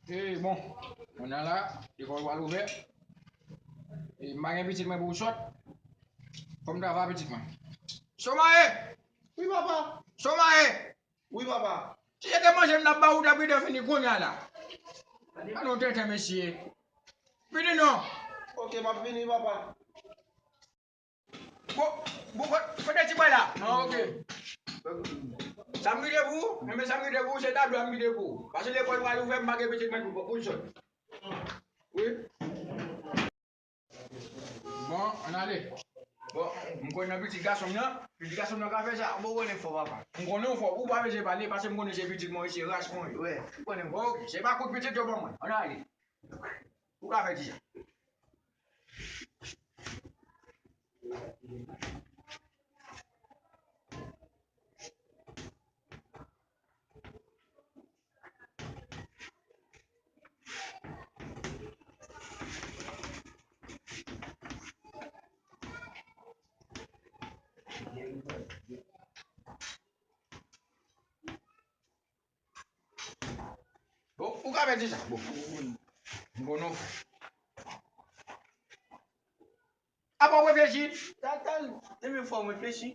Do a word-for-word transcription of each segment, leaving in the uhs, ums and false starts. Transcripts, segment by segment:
E bon, mwen nan la, lekòl pral ouvè. E m pa gen pitit mwen pou w sòt. Fò m travay pitit mwen. Somaye! Wi, papa. Somaye! Wi, papa. Si se te manje m t ap ba ou, w t ap gentan fini kounye a la. An nou tenten, mesye. Vini non. Ok, m ap vini, papa. Bon, bon, kote ti bwè la? Ah, ok. Sa m kite pou ou? Enben, sa m kite pou ou, se tablo a m kite pou ou. Paske lekòl pral ouvè, m pa gen pitit mwen pou, pou l sòt. Wi. Bon, ann ale. Bon, m konnen pitit gason m nan, pitit gason m nan ka fè sa. Bon, konnen fò, papa. M konnen w fò, ou pa bezwen pale, paske m konnen se pitit mwen, se ras mwen. Wi, m konnen. Bon, ok, se pa kout pitit yo ban mwen. Ann ale. Ou ka fè ti jan. Bon, ou ka fè ti jan. Bon, m konnen w fò. Apa w reflechi? Sa, sa, e men fò m reflechi.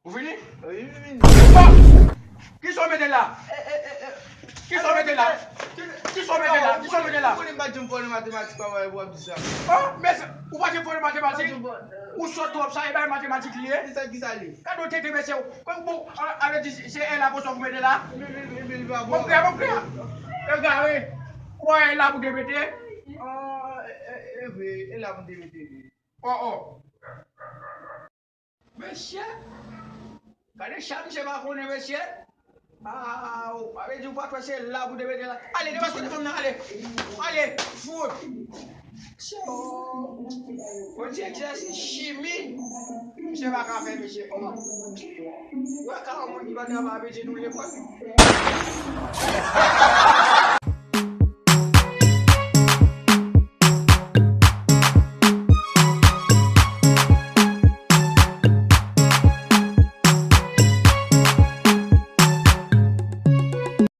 Ou fini? Wi, m fini. Bon! Kisa w mete la? Kisa w mete la? Kisa w mete la? Kisa w mete la? Ou konnen m pa t janm fò nan matematik, papa, e pou w ap di sa. Oh, men se, ou pa t janm fò nan matematik? Ou sòt twòp, sa e bay matematik li ye? Kisa, kisa li? Gade yon tenten mesye, ou. Bon, a, ale di, se, se L a pou sa w mete la? Mon frè, mon frè. Egare. Kwè L a pou te mete? Ah, e, e, e vre, L a pou te mete, wi. Oh, oh. Mesye, gade chan misye pa konnen, mesye. Ah, ou pa vle di ou pa t wè se la pou te mete la. Ale, depase telefòn nan, ale. Ale, fout. Oh, on dirait que c'est chimie. Misye pa ka fè, mesye. Oh. Ou wè ka yon moun ki pa travay, mesye, nou lekòl.